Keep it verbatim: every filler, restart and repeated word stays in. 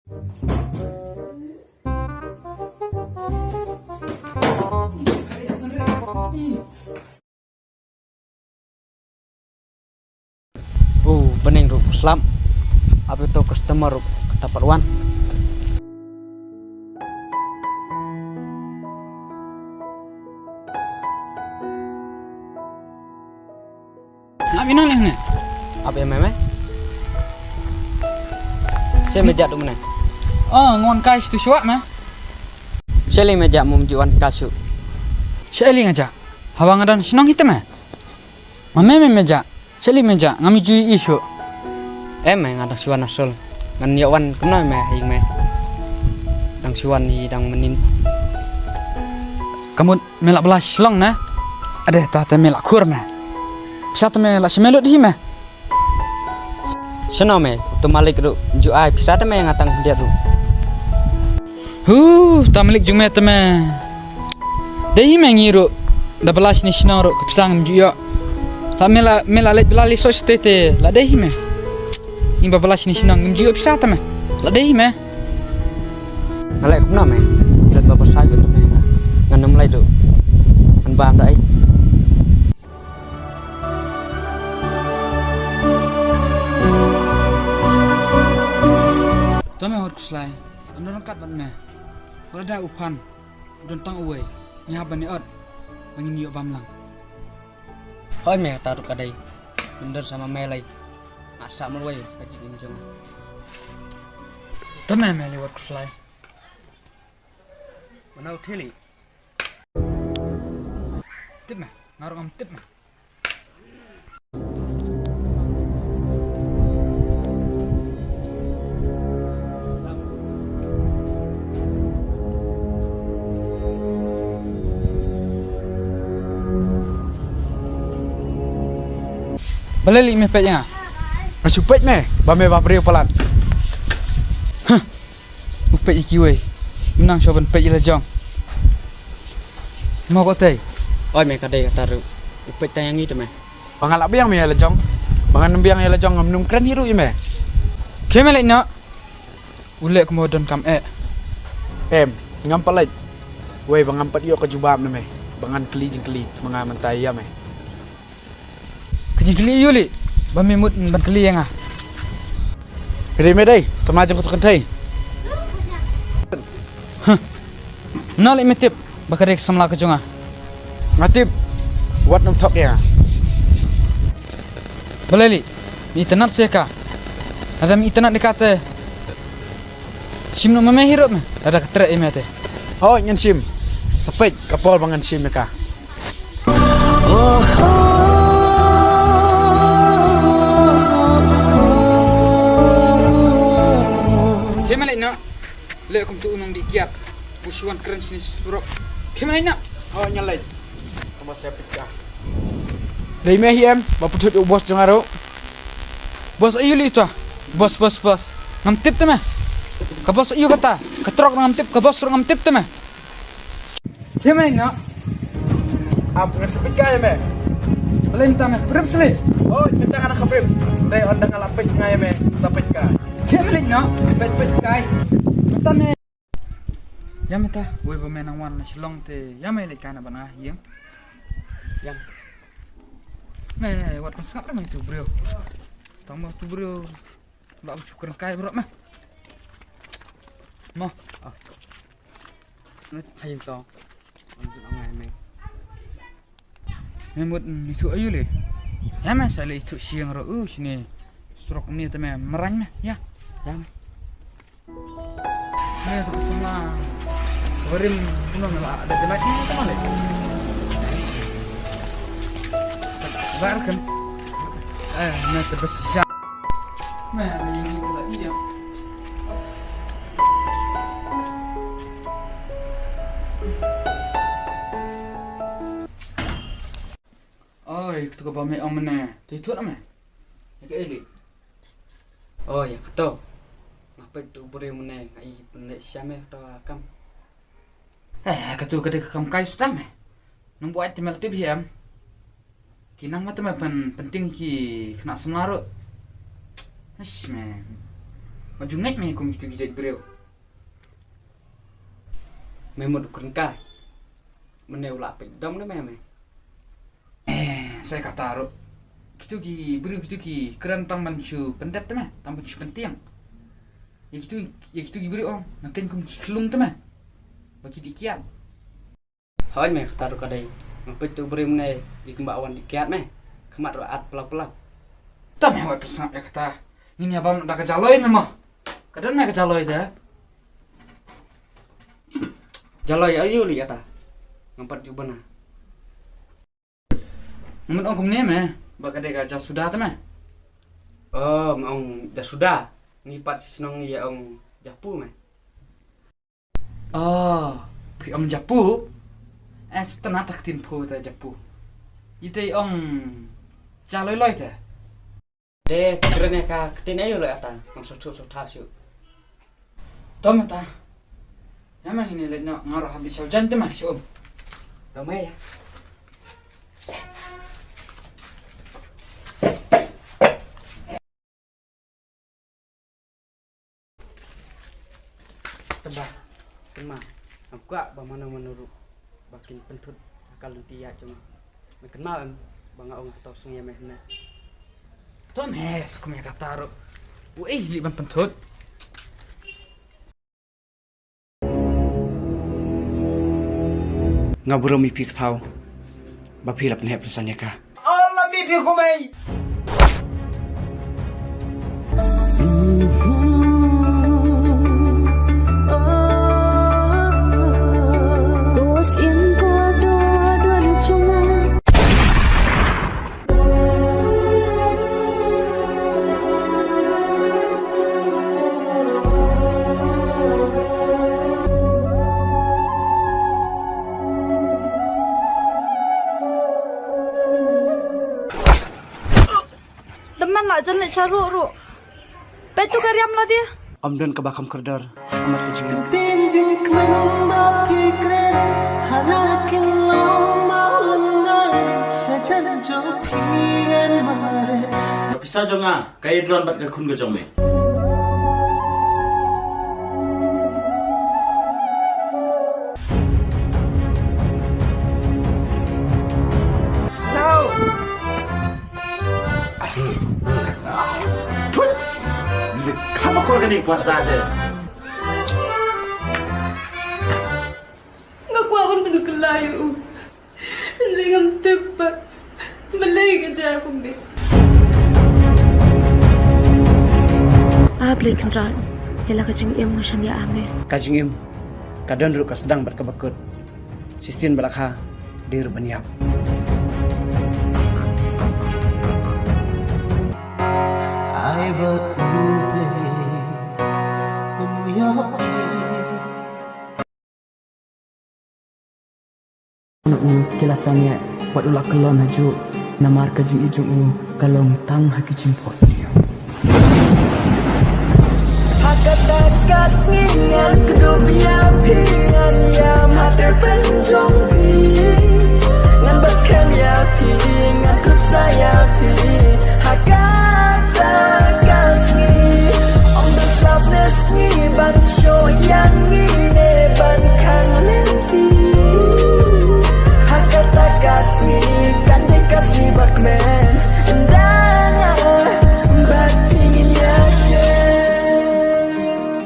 U bneng ruh slap. Ap ïa uto u customer ruh kata pat wan. Ngam ïa nang leh ne. Ap ïa me me. Sha me jah ruh mynne. Oh, nga wan kai sha tu shuwa me. Sha lei me jah, mum ju wan kai shuh. Sha lei nga jah. Haba nga don shnong hi te me. Ma me me me jah. Sha lei me jah, ngam ju ïohi shuh. Em me, nga dang shu wan na Seoul. Ngan ïoh wan kumno me ha ïing me? Dang shu wan hi dang mynnin. Ka mut me la bylla sha Shillong ne? Ade, ta te me la khur me. Pisa te me la sha me lut hi me. Shano me, uto u malik ruh ju ai pisa te me, nga tang khyndiat ruh. Hu, uta u malik jong me te me. Dei hi me, ngi ruh da bylla shane shnong ruh ka pisa ngim ju ïoh. La me la, me la leit bylla lei soh shatei te la dei hi me. Ngi ba bylla shane shnong ngim ju ïoh pisa te me. La dei hi me. Nga leh kumno me? Leit ba pyrshah jur te me. Ngan ym leit ruh. Ngan bam da ei. To me Wat Khuslai, ym don ryngkat bad me. Wat la da u Phan, u don tang uwei. Ngi hap ban ïa ot ba ngin ïoh bam lang. Hooid me, kata ruh ka dei. Ym don sa ma me lei. Nga sah marwei ka jingim jong nga. To me me lei Wat Khuslai. Mano thili? Tip me, nga ruh ngam tip me. Balei lei me peit ïa nga? Nga shu peit me ba me ba briew palat. Huh. U peit ïa kiwei. Mynta shu ban peit ïa la jong. Mo ko tei. Oi me, ka dei kata ruh. U peit tang ïa ngi te me. Ba nga lah biang me ïa la jong. Ba ngan ym biang ïa la jong ngam nym kren hi ruh ïa me. Khie me leit noh. U leh kumba u donkam eh. Em, ngam pat leit. Wei ba ngam pat ïoh ka jubab na me. Ba ngan kylli jingkylli ma nga mynta ïa me. Ka jingkylli aïu lei ba me mut ban kylli ïa nga? Ka dei me dei samla jong kato ka kynthei. Huh. Kumno lei me tip ba ka dei ka samla ka jong nga? Nga tip wat nym thok ïa nga. Balei lei me itynnad sa ïa ka? Lada me itynnad ïa ka te shim noh ma me hi ruh me, lada ka treh ïa me te. Hooid ngan shim. Sa peit ka por ba ngan shim ïa ka. Khie me leit noh. Leh kumto u nongdih kiad. U shu wan kren shane surok. Khie me leit noh. Hooid ngan leit. Ka mut sa peit ka. Dei me hi em ba pynthut ïa u boss jong nga ruh. Boss aïu lei uta? Boss, boss, boss. Ngam tip te me. Ka boss aïu kata? Ka trok ruh ngam tip, ka boss ruh ngam tip te me. Khie me leit noh. Ap ngan sa peit ka ïa me. Balei mynta me, pyrshah lei. Oh, mynta nga nang khabrip. Dei ynda nga la peit nga ïa me, sa peit ka. Khie me leit noh. Peit, peit kai. Mynta me. Ïa me ta, wei ba me nang wan na Shillong te ïa me leit kai na bad nga ïing. Ïa me. Me wat pynskhem re me tu briew. Tang mo tu briew. Ba u shu kren kai bro me. Mo. Ah. Ngat hayu to. Ngat ngai me. Me mut ithuh aïu lei? Ïa me sa leh ithuh syieng ruh u shane. Surok kumne te me mrang me. Ïa. Ïa me. Me tu ka samla. Barim kumno me la da dena ki te ma lei. Bar kan. Eh, me te bes sha. Me me ni la ïa. Oi, kato kaba me ong mynne. Te ïathuh na me. Ïa kaei lei? Oi, ïa kato. Nga peit u briew mynne, nga i pynleh sha me kato ka kam. Eh, kato ka dei ka kam kai suda me. Nang buaid te me la tip hi em. Ki nang ma te me pyn, pynting ki khynnah samla ruh. Ish, me. Nga ju ngeit me kum kito ki jait briew. Me mut u kren kai. Mynne u la peit dom ne me me. Eh, sa kata ruh. Kito ki briew kito ki kren tang ban shu pyndep te me, tang ban shu pyntieng. Ïa kito, ïa kito ki briew ong, nga kren kum ki khlung te me. Ba ki dih kiad. Hooid me, kata ruh ka dei. Nga peit tu briew mynne, i kumba wan dih kiad me. Khmat ruh at plau plau. Te me wat pyrshang ïa kata. Ngin ïa bam da ka jaloi me mo. Ka don me ka jaloi te. Jaloi aïu lei ata. Ngam pat ju bana. Ngam ong kumne me, ba ka dei ka jasuda te me. Oh, me ong jasuda. Ngi pat shnong ngi ïa ong japu me. Oh, phi ong japu. Eh, sngewtynnat ka ktien phu te japu. Ite ong jaloi loi te. Te kren ïa ka ktien aïu lei ata, ngam sngewthuh sngewthuh shuh. To me ta. Ïa ma ngin leit noh, nga ruh hap leit sha u jaiñ te me shuh. To me ïa. Te ba, te ma, ngam kwah ba mano mano ruh ba kin pynthut ha ka lynti ïa jong nga. Me kynmaw em ba nga ong ha to sngewbha me hynne. To me sa kum ïa kata ruh. U ei lei ban pynthut. Nga burom ïa phi ka thaw ba phi la pynheh pynsan ïa ka. Allah mi phi kumai. Ko sim ko do do lu chunga. Te man la jan leit sha ruh ruh. Peit tu ka riam la dia. Ym don kaba kham kordor ha ka mat ka jingim. Ktien jingkmen ba phi kren ha la kin long ba lyngngai sha jan jong phi ngan mareh. Ka pisa jong nga ka ïadon bad ka khun ka jong me. Thut! Kham akor kane ka parda te. Nga kwah ban pynkylla ïa u. Hynrei ngam tip pat balei ka jia kumne. A Blei Kynrad, ïa la ka jingim nga shaniah ha me. Ka jingim ka don ruh ka sdang bad kaba kut. Shisien ba la kha, dei ruh ban ïap. Ai ba U Blei un ïohi. Na u ki la sangeh wat u la kyllon hajuh, namar ka jingïeit jong u ka long tang ha ki jingphohsniew. Ha kata ka sngi ngan kdup ïa phi, ngan ïam ha tyrpeng jong phi, ngan bat skhem ïa phi, ngan kyrpad ïa phi. Ha kata ka sngi ym don slap ne sngi ban shoh ïa ngi ne ban khang lynti. Ha kata ka sngi kan dei ka sngi ba kmen.